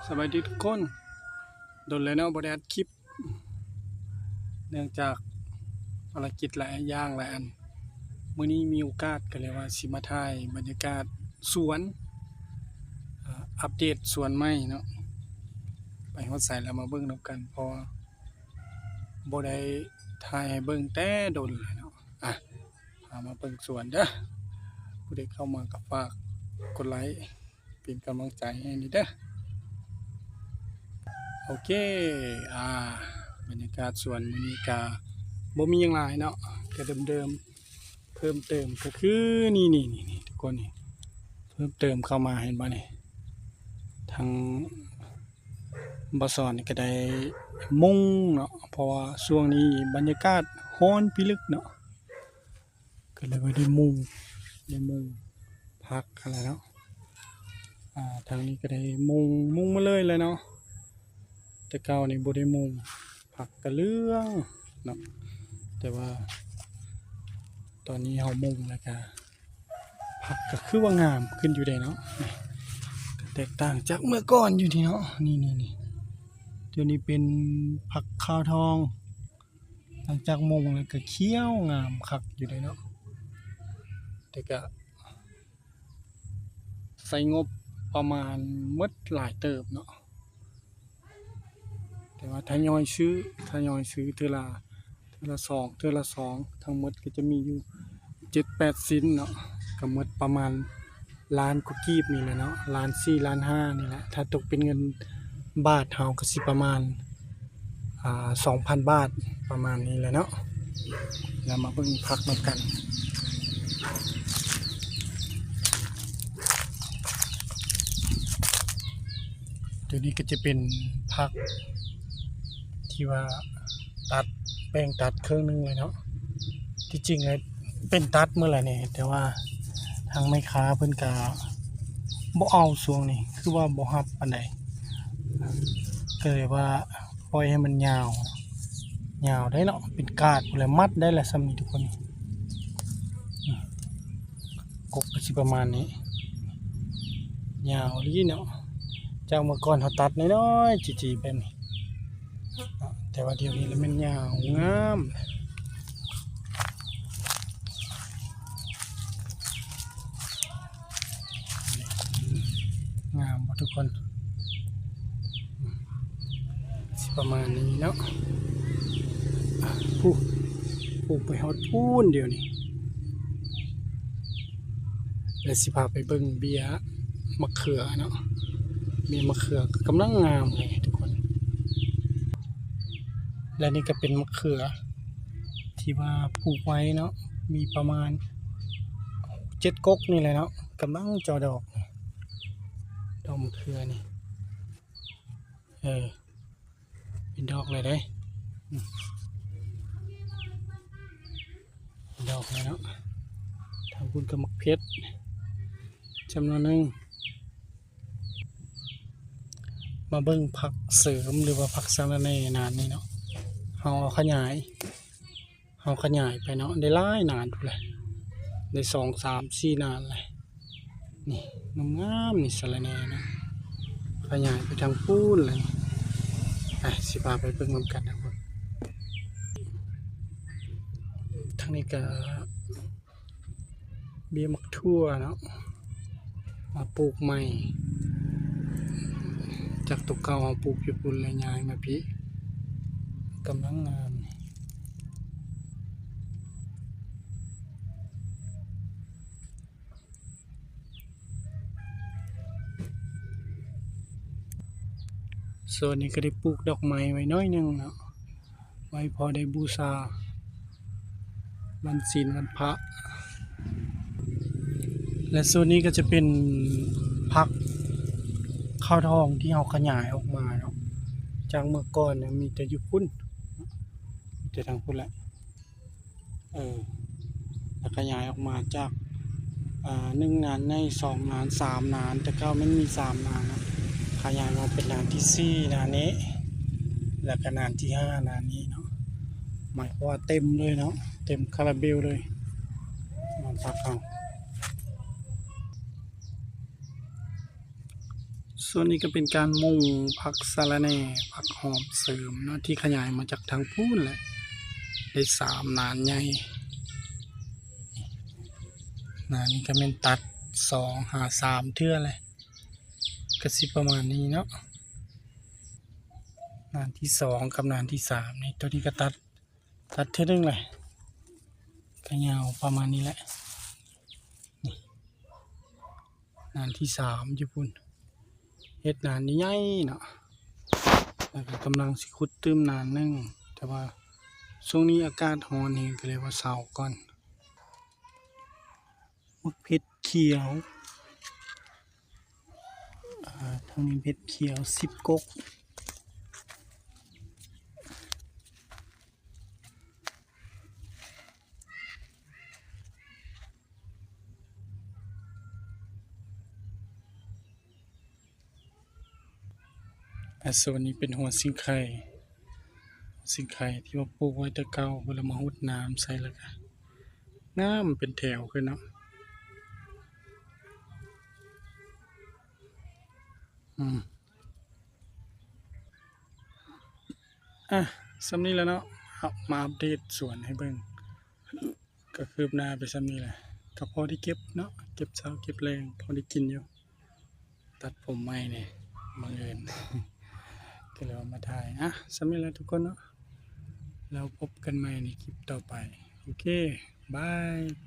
ສະບາຍດີທຸກຄົນ. ດົນແລ້ວເນາະ ບໍ່ໄດ້ອັດຄລິບ ເນື່ອງຈາກພາລະກິດຫຼາຍຢ່າງຫຼາຍອັນ. ມື້ນີ້ມີໂອກາດ ກໍເລີຍວ່າຊິມາຖ່າຍບັນຍາກາດສວນ ອາ ອັບເດດສວນໃໝ່ເນາະ. ໄປຮອດໃສແລ້ວມາເບິ່ງນຳກັນ ເພາະວ່າບໍ່ໄດ້ຖ່າຍໃຫ້ເບິ່ງແຕ່ດົນແລ້ວເນາະ. ອາ ພາມາເບິ່ງສວນເດີ. ຜູ້ໃດເຂົ້າມາກໍຝາກກົດໄລ ເປັນກຳລັງໃຈໃຫ້ແດ່ເດີ. ໂອເຄ ອາ ບັນຍາກາດສວນມື້ນີ້ກະບໍ່ມີຫຍັງຫຼາຍເນາະ ກະເດີມໆ. ເພີ່ມເຕີມກໍຄືນີ້ໆໆ ທຸກຄົນນີ້ ເພີ່ມເຕີມເຂົ້າມາ ເຫັນບໍ່ນີ້ ທາງບ່າວສອນນີ້ກໍໄດ້ມຸງເນາະ ເພາະວ່າຊ່ວງນີ້ບັນຍາກາດຮ້ອນພິລຶກເນາະ. ກໍເລີຍວ່າໄດ້ມຸງ ໄດ້ມຸງຜັກຫັ້ນແຫຼະເນາະ. ອາ ທາງນີ້ກໍໄດ້ມຸງ ມຸງມາເລີຍແຫຼະເນາະ. ແຕ່ເກົ່ານີ້ບໍ່ໄດ້ມຸງ ຜັກກໍເຫຼືອງເນາະ ແຕ່ວ່າຕອນນີ້ເຮົາມຸງແລ້ວກໍຜັກກໍຄືວ່າງາມຂຶ້ນຢູ່ເດເນາະ. ນີ້ ກໍແຕກຕ່າງຈາກເມື່ອກ່ອນຢູ່ນີ້ເນາະ. ນີ້ໆໆ ຕົວນີ້ເປັນຜັກຂາວທອງ ຫຼັງຈາກມຸງແລ້ວກໍຂຽວງາມຄັກຢູ່ເດເນາະ. ແຕ່ກະໃຊ້ງົບປະມານໝົດຫຼາຍເຕີບເນາະ ແຕ່ວ່າທະຍອຍຊື້ ທະຍອຍຊື້ເທື່ອລະ ເທື່ອລະສອງ ເທື່ອລະສອງ ທັງໝົດກໍຈະມີຢູ່ເຈັດແປດຊິ້ນເນາະ. ກໍໝົດປະມານ ລ້ານກວ່າກີບນີ້ແຫຼະເນາະ ລ້ານສີ່ ລ້ານຫ້ານີ້ແຫຼະ. ຖ້າຕົກເປັນເງິນບາດເຮົາກໍຊິປະມານ ອາ ສອງພັນບາດ ປະມານນີ້ແຫຼະເນາະ. ແລ້ວມາເບິ່ງຜັກນຳກັນ. ຕົວນີ້ກໍຈະເປັນຜັກທີ່ວ່າຕັດ ແບ່ງຕັດເຄິ່ງໜຶ່ງເລີຍເນາະ. ທີ່ຈິງແລ້ວເປັນຕັດໝົດແຫຼະນີ້ ແຕ່ວ່າທາງແມ່ຄ້າເພິ່ນກະບໍ່ເອົາຊ່ວງນີ້ ຄືວ່າບໍ່ຮັບປານໃດ ກໍເລີຍວ່າປ່ອຍໃຫ້ມັນຍາວ ຍາວໄດ້ເນາະ ເປັນກາດພຸ້ນແຫຼະ ມັດໄດ້ແຫຼະສ່ຳນີ້ທຸກຄົນ. ອືມ ກົກກໍຊິປະມານນີ້ ຍາວອີ່ຫຼີເນາະ. ຈາກເມື່ອກ່ອນເຮົາຕັດນ້ອຍໆ ຈີ່ໆ ແບບນີ້ເນາະ ແຕ່ວ່າດຽວນີ້ລະແມ່ນຍາວງາມ ງາມບໍ່ທຸກຄົນ? ອືມ ຊິປະມານນີ້ເນາະ. ອາ ຜູ້ ຜູ້ໄປຮອດພຸ້ນດຽວນີ້ ແລະ ຊິພາໄປເບິ່ງເບ້ຍມະເຂືອເນາະ. ເບ້ຍມະເຂືອກໍກຳລັງງາມເລີຍທຸກຄົນ. ແລະ ນີ້ກໍເປັນມະເຂືອທີ່ວ່າປູກໄວ້ເນາະ ມີປະມານເຈັດກົກນີ້ແຫຼະເນາະ ກຳລັງຈອດອກ ດອກມະເຂືອນີ້. ເອີ ເປັນດອກແລ້ວເດ້ ອືມ ເປັນດອກແລ້ວເນາະ. ທາງພຸ້ນກໍໝາກເຜັດຈຳນວນໜຶ່ງ. ມາເບິ່ງຜັກເສີມ ຫຼືວ່າຜັກສະລະແໜ່ນານນີ້ເນາະ ເຮົາເອົາຂະຫຍາຍ ເຮົາຂະຫຍາຍໄປເນາະ ໄດ້ຫຼາຍນານພຸ້ນແຫຼະ ໄດ້ສອງ ສາມ ສີ່ນານແຫຼະ. ນີ້ງາມໆ ນີ້ສະລະແໜ່ນະ ຂະຫຍາຍໄປທາງພຸ້ນແຫຼະ. ໄປ ຊິພາໄປເບິ່ງນຳກັນທາງພຸ້ນ. ທາງນີ້ກະ ເບ້ຍໝາກຖົ່ວເນາະ ມາປູກໃໝ່ ຈາກໂຕເກົ່າເຮົາປູກຢູ່ພຸ້ນ ແລ້ວຍ້າຍມາພີ້ ກຳລັງງາມ. ສ່ວນນີ້ກໍໄດ້ປູກດອກໄມ້ໄວ້ໜ້ອຍໜຶ່ງເນາະ ໄວ້ພໍໄດ້ບູຊາວັນສິນວັນພະ. ແລະ ສ່ວນນີ້ກໍຈະເປັນຜັກຂາວທອງທີ່ເຮົາຂະຫຍາຍອອກມາເນາະ ຈາກເມື່ອກ່ອນນະມີແຕ່ຢູ່ພຸ້ນ ມີແຕ່ທາງພຸ້ນແຫຼະ. ເອີ ແລ້ວຂະຫຍາຍອອກມາຈາກ ອາ ໜຶ່ງນານໃນ ສອງນານ ສາມນານ ແຕ່ເກົ່າມັນມີສາມນານເນາະ ຂະຫຍາຍມາເປັນນານທີສີ່ນານນີ້ ແລ້ວກະນານທີຫ້ານານນີ້ເນາະ. ໝາຍຄວາມວ່າເຕັມເລີຍເນາະ ເຕັມຄາລາເບວເລີຍ ນານຜັກເຮົາ. ຕົວນີ້ກໍເປັນການມຸງຜັກສະລະແໜ່ ຜັກຫອມເສີມເນາະ ທີ່ຂະຫຍາຍມາຈາກທາງພຸ້ນແຫຼະ ໄດ້ສາມໜານໃຫຍ່. ໜານນີ້ກໍແມ່ນຕັດສອງຫາສາມເທື່ອແຫຼະ ກໍຊິປະມານນີ້ເນາະ ໜານທີສອງກັບໜານທີສາມນີ້. ຕົວນີ້ກໍຕັດ ຕັດເທື່ອໜຶ່ງແຫຼະ ກໍຍາວປະມານນີ້ແຫຼະ. ນີ້ໜານທີສາມຢູ່ພຸ້ນ ເຮັດໜານໃຫຍ່ໆເນາະ ແລ້ວກໍກຳລັງຊິຂຸດຕື່ມໜານໜຶ່ງ ແຕ່ວ່າຊ່ວງນີ້ອາກາດຮ້ອນແຮງ ກໍເລີຍວ່າເຊົາກ່ອນ. ໝາກເຜັດຂຽວ ອ່າ ທາງນີ້ເຜັດຂຽວສິບກົກ. ອາ ໂຊນນີ້ເປັນຫົວສິງໄຄ ສິງໄຄທີ່ວ່າປູກໄວ້ແຕ່ເກົ່າ ເພິ່ນລະມາຫົດນ້ຳໃສ່ ແລ້ວກະງາມເປັນແຖວຂຶ້ນເນາະ. ອືມ ອ່ະ ສ່ຳນີ້ແຫຼະເນາະ ເອົາມາອັບເດດສວນໃຫ້ເບິ່ງ ກໍຄືບໜ້າໄປສ່ຳນີ້ແຫຼະ ກໍພໍໄດ້ເກັບເນາະ ເກັບເຊົ້າເກັບແລງ ພໍໄດ້ກິນຢູ່. ຕັດຜົມໃໝ່ນີ້ ບັງເອີນ ກໍເລີຍວ່າມາຖ່າຍ. ອ່ະ ສ່ຳນີ້ແຫຼະທຸກຄົນເນາະ ແລ້ວພົບກັນໃໝ່ໃນຄລິບຕໍ່ໄປ. ໂອເຄ ບາຍ.